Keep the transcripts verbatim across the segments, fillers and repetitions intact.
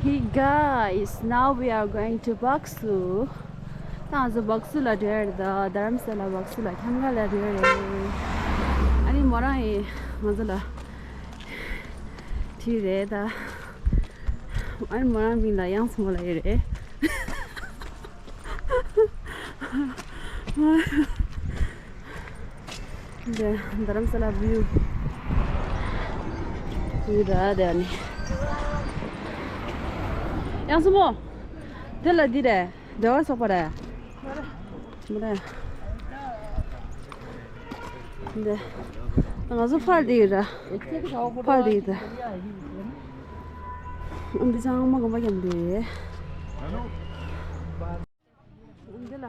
Hey guys, now we are going to Baksu. ད་ང་ཚོ་སྦག་སུ་ལ་འགྲོ་ཡ་རེད། ད་རྡ་རམ་ས་ལ་སྦག་སུ་ལ་ཁྱམས་ཁ་ལ་འགྲོ་ཡ་རེད། ཨ་ནི་མོ་རང་ཡིས་ང་ཚོ་ལ་ཁྲིད་རེད་ད། ཨ་ནི་མོ་རང་མིང་ལ་དབྱངས་མོ་ལབ་ཡོད་རེད། འདི་རྡ་རམ་ས་ལ་བིའུ། བིའུ་ར་དེ་ཨ་ནི། དབྱངས་མོ། འདི་ལ་འདི་རེད། འདྲ་བ་སོགས་པ་རེད། མ་རེད། འདི། ང་ཚོ་ཕར་འདི་ཡོད་ར། ཕར་འདི་ཡོད་ད། འདི་ཚང་མ་གོམ་པ་རྒྱབ་འདི་རེད། འདི་ལ།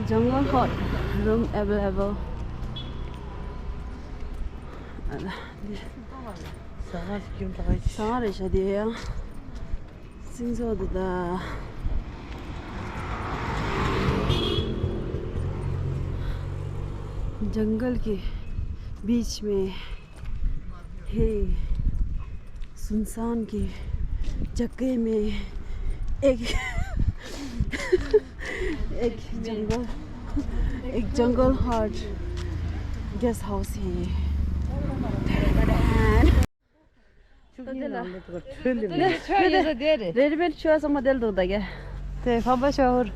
Jungle hot room available. ཨ་ལ། འདི། ཟ་ཁང་ཞིག་ཁྱིམ་བདག་ཡིན། ཟ་ཁང་རེད་ཤག་འདི་ཡང་། སིང་སོ་འདུག་ད། जंगल के बीच में है, सुनसान के जगह में एक, एक जंगल, एक जंगल हट गेस्ट हाउस है। ད་དེ་ལ། རེ་རེ་བེད་ཆུ་བ་ཚང་མ་དེ་ལ་འདུག་ད་གས། དེ་ཕམ་པ་ཤོར།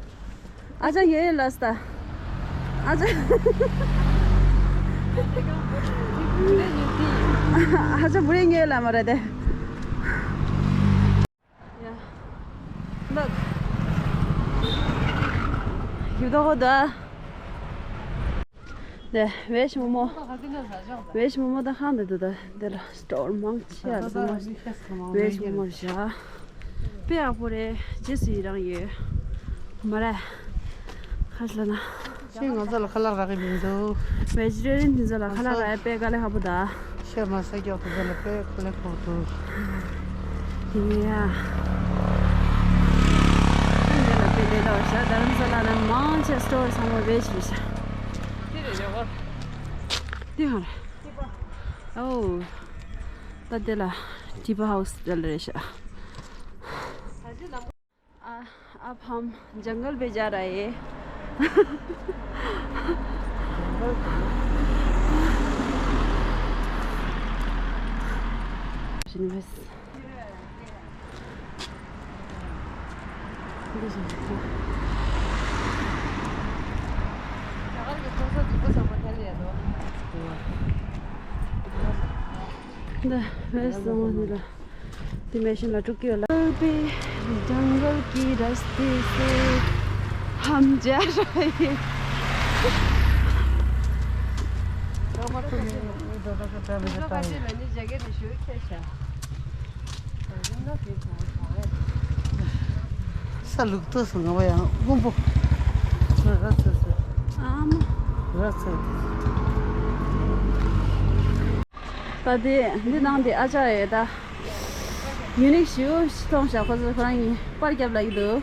ཨ་ཅག་ངའི་ལ་སྟ། ཨ་ཅག་ཨ་ཅག་བུ་རེ་ངའི་ལ་མ་རེད་དེ། ཡ། Look. ཡུ་དོ་ཧོ་ད། དེ་བེད་མོ་མོ། བེད་མོ་མོ་ད་ཧང་དེ་དུ་ད། དེ་ལ་སྟོར་མང་ཆེ་ཡ་དུ་མ། བེད་མོ་མོ་བཞག་དཔེ་ཡག་པོ་རེད། རྗེས་སུ་ཡི་རང་ཡོད། མ་རེད། ཁ་ཤས་ལ་ན། ཁྱེད་ང་ཚོ་ལ་ཁ་ལག་རག་གི་མི་འདུག་བེ་ཇི་ཊེ་རི་ཡན་དེ་ཚོ་ལ་ཁ་ལག་རག་ཡ་དཔེ་དཀའ་ལས་ཁག་པོ་ད། ཤ་མ་ཟ་རྒྱག་དེ་ཚོ་ལ་དཔེ་དཀའ་ལས་ཁག་འདུག་ཡ། འདི་ལ་དཔེ་ལས་ད་བ་ཤ་རྡ་རམ་ས་ལ་ན་མང་ཆེ་སྟོར་ཚང་མ་བེད་ཅི་རེད་ཤག་དེ་རེད་རེད་བ། དེ་ཧ་རེད། ཨོ། ད་དེ་ལ་ཊི་པ་ཧའུ་སི་དེ་ལ་རེད་ཤག་ཨ། अब हम जंगल पे जा रहे हैं। འདི་མེ་ཤིན་ལ་དཀྲུག་གི་ཡོད་ལ། चल पे जंगल के रास्ते से हम जा रहे हैं। ས་ལུག་ཏོ་སོང་ང་བ་ཡང་སྔོན་པོ། ར་ཚ་ཚ། ཨ་མ། ར་ཚ་ཚ། ད་དེ་འདི་ནང་དེ་ཨ་ཅག་ཡོད་ད། ཡུ་ནིག་ཞུ་ཞིག་མཐོང་ཤག་ཁོ་ཚོ་ཁོ་རང་གཉིས་པར་རྒྱབ་ལ་ཡི་འདུག་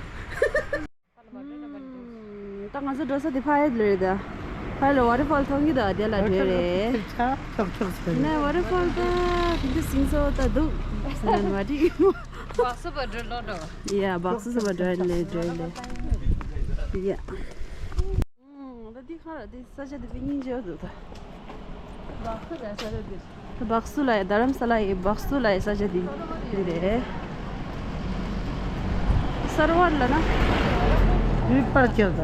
ད་ང་ཚོ་འགྲོ་ས་དེ་ཕ་ཡུལ་རེད་ད། ཕ་ཡུལ་ལ་ཝ་ཊར་ཕོལ་མཐོང་གི་འདུག་དེ་ལ་འགྲོ་རེད། ཆོག་ཆོག་ཟེར། ནས་ཝ་ཊར་ཕོལ་ད་དེ་འདྲ་སིང་སོ་ད་འདུག་ཟེར་ན་མ་འགྲིག་སྦག་སུ་བ་འགྲོ་ལོ་འགྲོ། ཡ་སྦག་སུ་བ་འགྲོ་ལེ་འགྲོ་ལེ། ཡ། ད་འདི་ཁ་ར་འདི་ས་ཆ་འདི་དཔེ་སྙིང་རྗེ་པོ་འདུག་ད། སྦག་སུ་ལ་ས་ཆ་འདི། སྦག་སུ་ལ་ཡ་རྡ་རམ་ས་ལ་ཡི་སྦག་སུ་ལ་ཡི་ས་ཆ་འདི་འདི་རེད། སར་བར་ལ་ན། འདི་པར་ཁྱེར་ད།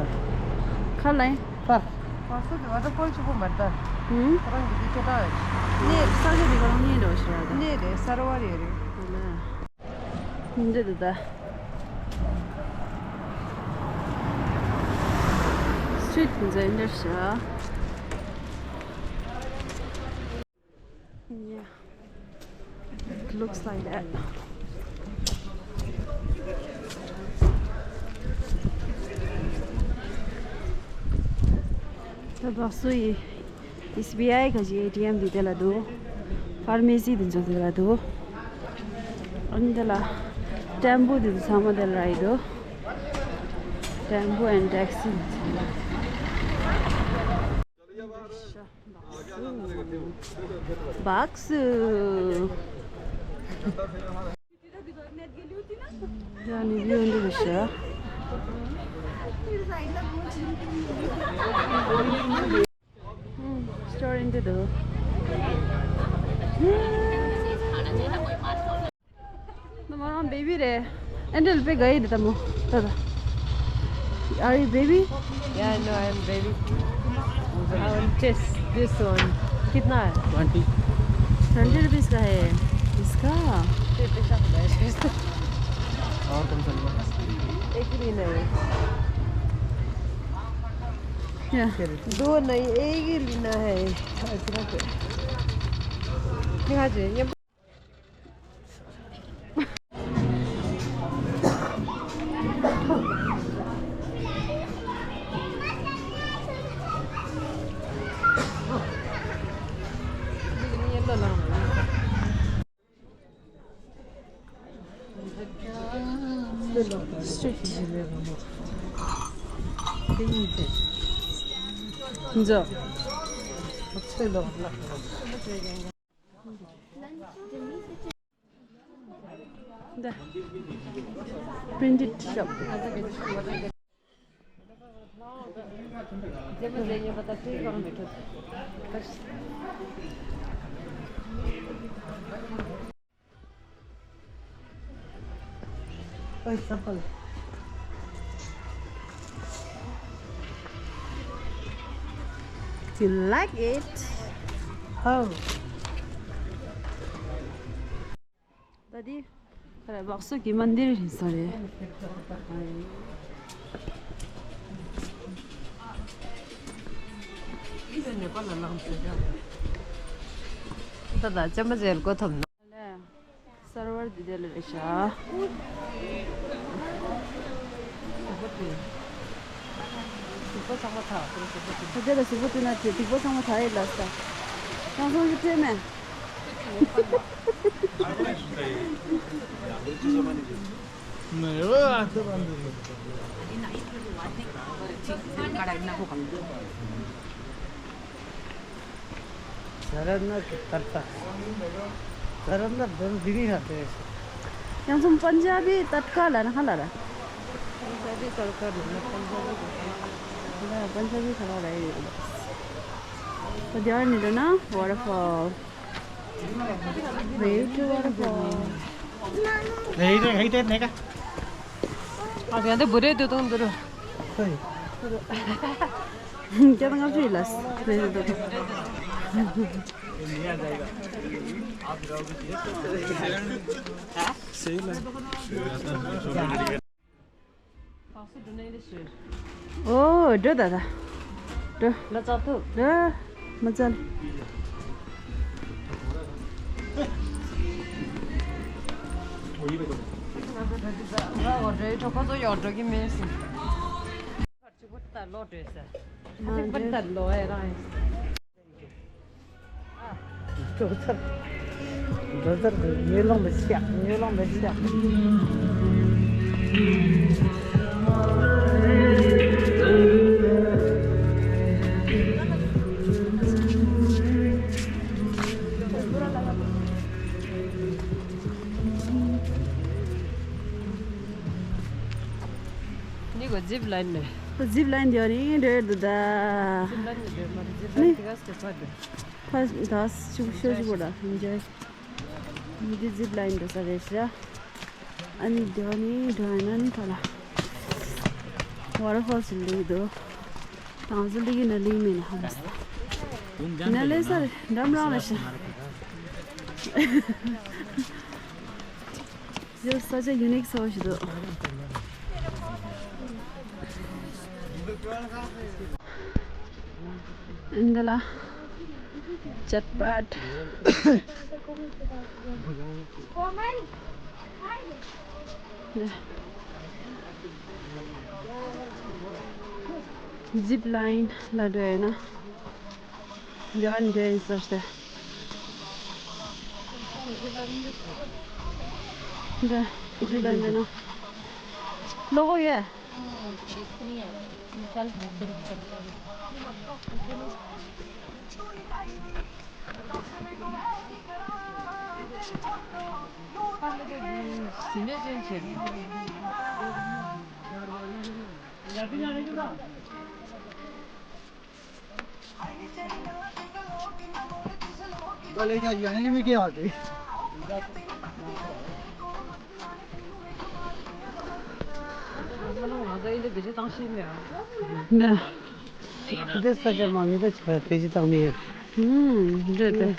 ཁ་ལ་ཡིན། པར། སྦག་སུ་འདི་ཝ་ཊར་ཕོལ་ཆེ་པོ་མ་རེད་ད། ཧུམ། ཁོ་རང་གི་འདི་ཁྱེད་ད། གནས་ས་ཆ་འདི་ཁོ་རང་གནས་འགྲོ་ཞེས་ར་ད། གནས་རེད་སར་བར་ཡོད་རེད། འདི་འདུག་ད། སི་ཊི་རིཊ་འཛིན་འདིར་བཞག Yeah. It looks like that. ད་སྦག་སུ་ཡི། ཨེས་བི་ཨའི་ག་ཅིག་ཨེ་ཊི་ཨེམ་འདི་དེ་ལ་འདུག་ཕར་མེ་སི་འདི་ཚོ་དེ་ལ་འདུག་ཨ་ནི་དེ་ལ་ཊེམ་པོ་འདི་ཚོ་ཚང་མ་དེ་ལ་རག་གི་འདུག་ཊེམ་པོ་ཨེན་ཊེག་སི་འདི་ཚོ། སྦག་སུ། སྦག་སུ། ཡང་ནི་བིའུ་འདི་རེད་ཤག་སི་ཊོར་འདི་འདུག་ནི་མོ་རང་བེ་བི་རེད། ཨེ་འདྲ་ལ་དཔེ་དགའ་ཡི་རེད་ད་མོ། ད་ད། Are you baby? Yeah, no, I'm baby. I want this, this one. कितना है? ट्वेंटी। ट्वेंटी रुपीस का है इसका। ये पैसा होता है। और कौन सा लेना? एक ही लेना है। क्या? दो नहीं, एक ही लेना है। इतना तो। दिखा दे, ये འདི། Printed shop. You like it? Oh. ད་འདི་ཁ་ར་བག་སུ་གི་མན་དིར་ཡིན་ས་རེད། ད་ད་ཅམ་པ་ཟེར་གོ་ཐོབ་ན། གསར་བར་འདི་དེ་ལ་རེད་ཤག་ད་ལྟ་ལ་གཟུགས་པོ་བཏོན་ན་དེ་གཟུགས་པོ་ཚང་མ་ཐག་ཡིན་ལ་ས། ཡང་སོང་གི་ཐོས་མེད། ཟ་ར་ན་གི་ཏར་ཏ། ཟ་ར་ན་དོན་འདི་ནི་ཧ་ཏེ། ཡང་སོང་པན་ཇ་བི་ཏར་ཀ་ལ་ན་ཧ་ལ་ར། པན་ཇ་བི་ཏར་ཀ་ལ་ན་པན་ཇ་བི་ཏར་ཀ་ལ་ན། There are waterfall. Way to waterfall. ཨ་ཡ་དེ་བུ་རེ་དུ་དང་འདུར། ཁྱེད་ང་ཚོ་ཡིན་ལ། རེད་འདུག་ཨོ། འགྲོ་ད་ད། འགྲོ། ལ་ཙག་ཐུབ། འགྲོ། མ་ཙལ། ང་འོ་འགྲོའི་གྲོགས་པོ་ཚོ་ཡོང་འགྲོ་གི་མེད་ཟེར། གཅིག་པུ་ད་ལོག་འགྲོ་ཟེར། ང་གཅིག་པུ་ད་ལོག་ཨེ་རང་ཡིན། འགྲོ་ཚར། འགྲོ་ཚར་དུ་ཉོས་ལོང་མི་ཤག་ཉོས་ལོང་མི་ཤག་འདི་གོ་ཛིབ་ལ་ཡིན་ནས། ཛིབ་ལ་ཡིན་འདི་ཡོད་རིང་འགྲོ་ཡོད་འདུག་ད། ཛིབ་ལ་ཡིན་འདི་མ་རེད། ཛིབ་ལ་ཡིན་འདི་ག་སྟེ་ཕར་འགྲོ། ཕ་ད་ཤུག་ཤོ་ཤུ་བོ་ལ་ཡིན་འཇོའི། འདི་ཛིབ་ལ་ཡིན་འགྲོ་ས་རེད་ཤག་ཨ་ནི་འདི་ཡོད་ནི་འགྲོ་ཡིན་ན་ནི་ཕ་ལ། ཝ་ཊར་ཕོལ་ཞིག་ལེགས་འདུག་ད་ང་ཚོ་ལི་གི་ན་ལིང་མེད་ན་ཧམ་སི། ན་ལེ་ས་རེད་འགྲམ་རང་རེད་ཤག You're such a unique soul, Shido. འདི་ལ་ཇེཊ་པེག་ཛིབ་ལ་ཡིན་ལ་འགྲོ་ཡོད་ན། འདི་ཨ་འདྲ་ཡིན་ཟེར་ཏེ། འདི་འདི་ལ་འདི་ན། ལོགོ་ཡེ། ནས། འདི་ས་ཆ་མ་མི་ད་ཆ་བེད་སྤྱོད་བཏང་མི་ཡོད། ཨུམ། འདྲ་དེ།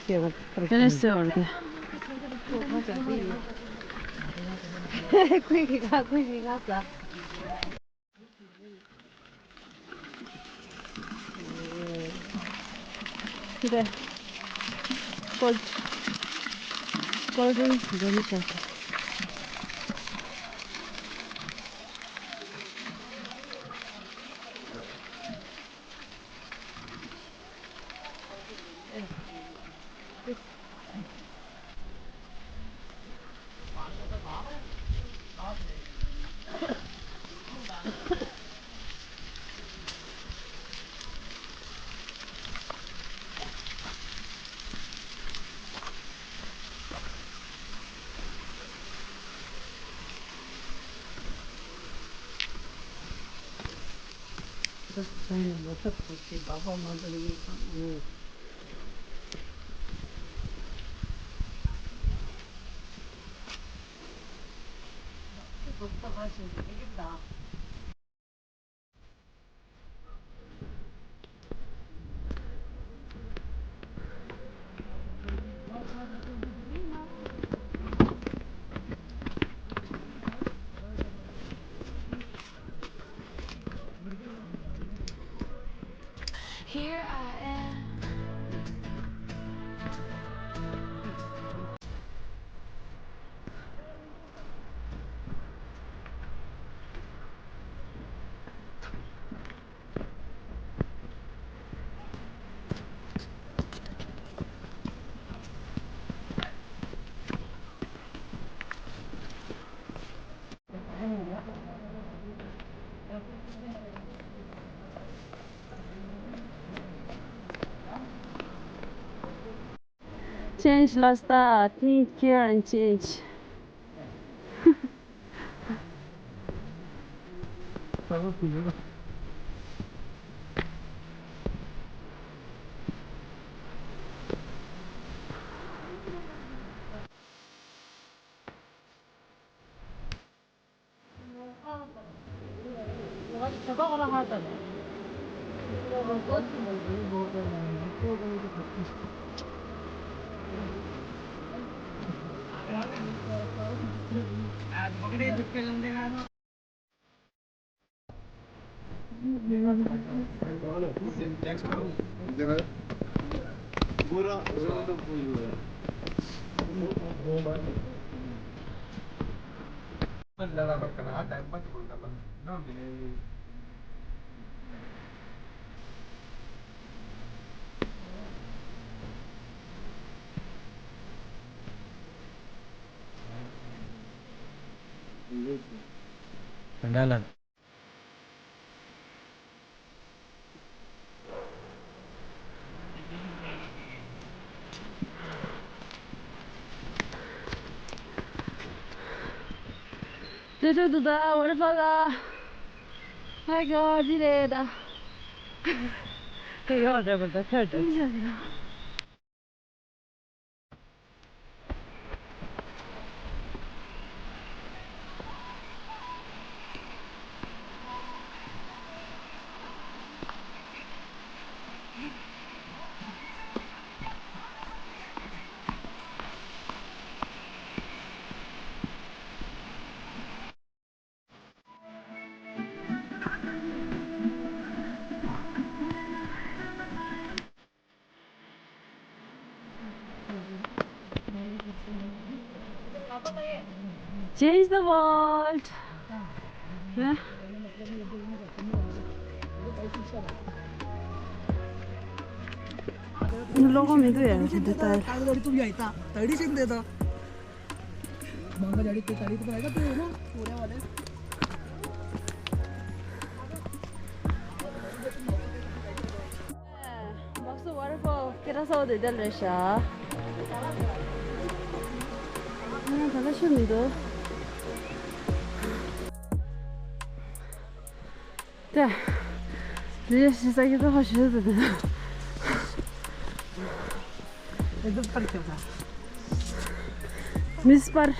དེ་ནས་ཟེར་བར་དེ། ཁོས་ཤི་ཁ་ཁོས་ཤི་ཁ་ཟ། འདི། ཀོལ། ཀོལ་ཌན་ཌེ་ལི་ཤ་སི། Here I am. Change lifestyle, think, care and change. དེ་ཚོ་འདུག་ད། ཝ་ཊར་ཕོལ་ལ། My God, འདི་རེད་ད། དེ་ཡོད་རེད་པ་ད་ཁྱོད་དེ། Change the world. ལོ་གོ་མི་འདུག་ཡ། འདི་ལྟར། མག་སུ་ཝ་ཊར་ཕོལ་སྐད་གྲགས་ཚ་བོ་དེ་འདྲ་རེད་ཤག་ང་ད་ལྟ་ཤོད་མི་འདུག་ལས་ཞིག་ས་ཀི་ཏོ་ཧོ་ཤི་ཏུ་ཏུ། མིས་པར།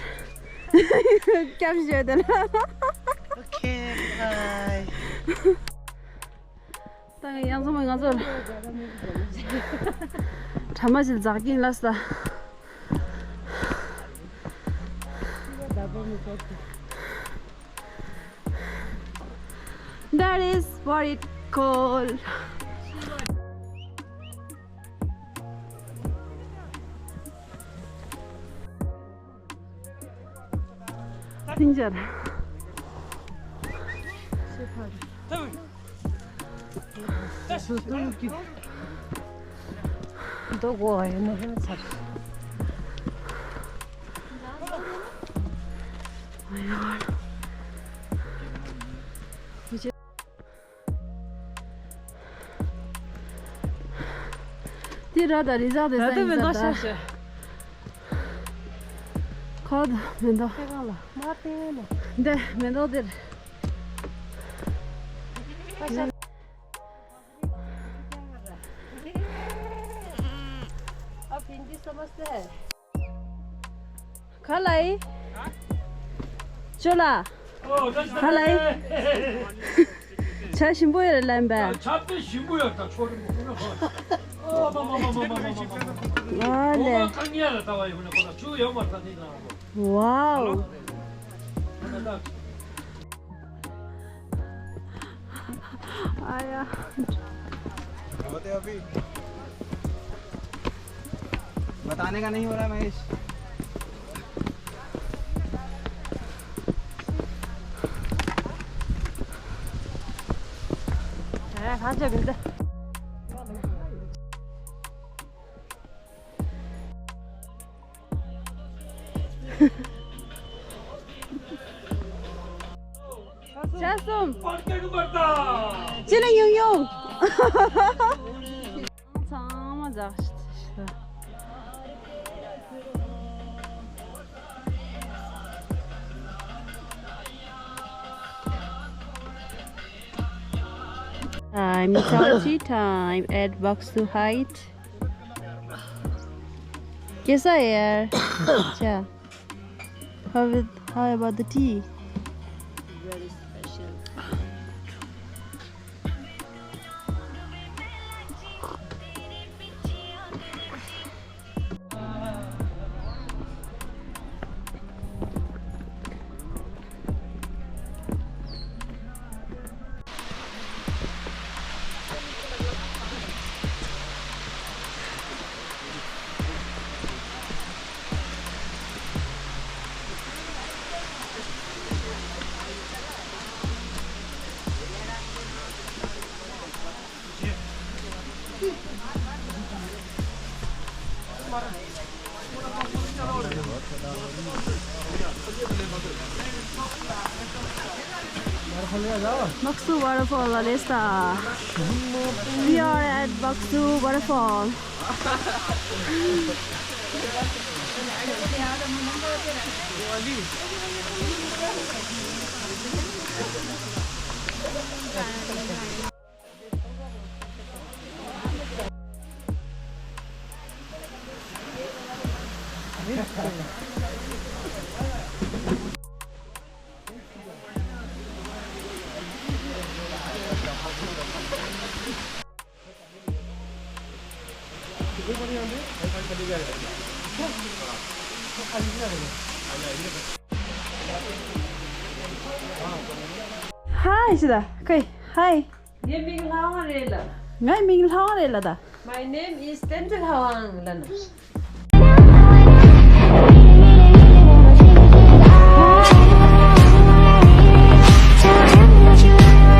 སྐྱབས་བཅོལ་དེ་ལ། Okay, bye. ད་ང་ཡང་ཚང་མ་ང་ཚོ་ལ། གྲ་མ་ཞིག་འཛག་གིན་ལ་ས། That is what it called. Danger. དེ་ར་ད་རི་ཟག་དེ་ས་ཡིན་ས་ད། ཁོ་ད་མེ་ཏོག་འདི་མེ་ཏོག་དེར། ག་ལ་ཡི། ཅོ་ལ། ག་ལ་ཡི། ཆ་ཞིམ་པོ་ཡོད་རེད་ལབ་པས། ཆ་དཔེ་ཞིམ་པོ་ཡོད་ད་ཆོ་རིམ་པོ་ཁོ་ན་ཁོ། ཨོ་མ་མ་མ། ཨོ་མ་ཁ་ངལ་ལ་ལྟ་བ་ཡོད་ན་ཁོ་ན་ཆུ་ཡོད་མ་ད་ནི་ན། Wow. आया। बताते अभी बताने का नहीं हो रहा है महेश। ཆ་གསུམ། ཅི་ལ་ཡོང་ཡོང་། ཚང་མ་འཛག་ཤི་ཤི། Time, it's our tea time at Baksu Height. कैसा है यार? अच्छा। How with, how about the tea? Very special. Baksu waterfall la lesta. We are at Baksu waterfall. Hi, Ishita. Okay, hi. ངའི་མིང་ལྷ་དབང་རེད་ལ། ངའི་མིང་ལྷ་དབང་རེད་ལ་ད། My name is Tenzin Hawang ལ་ན།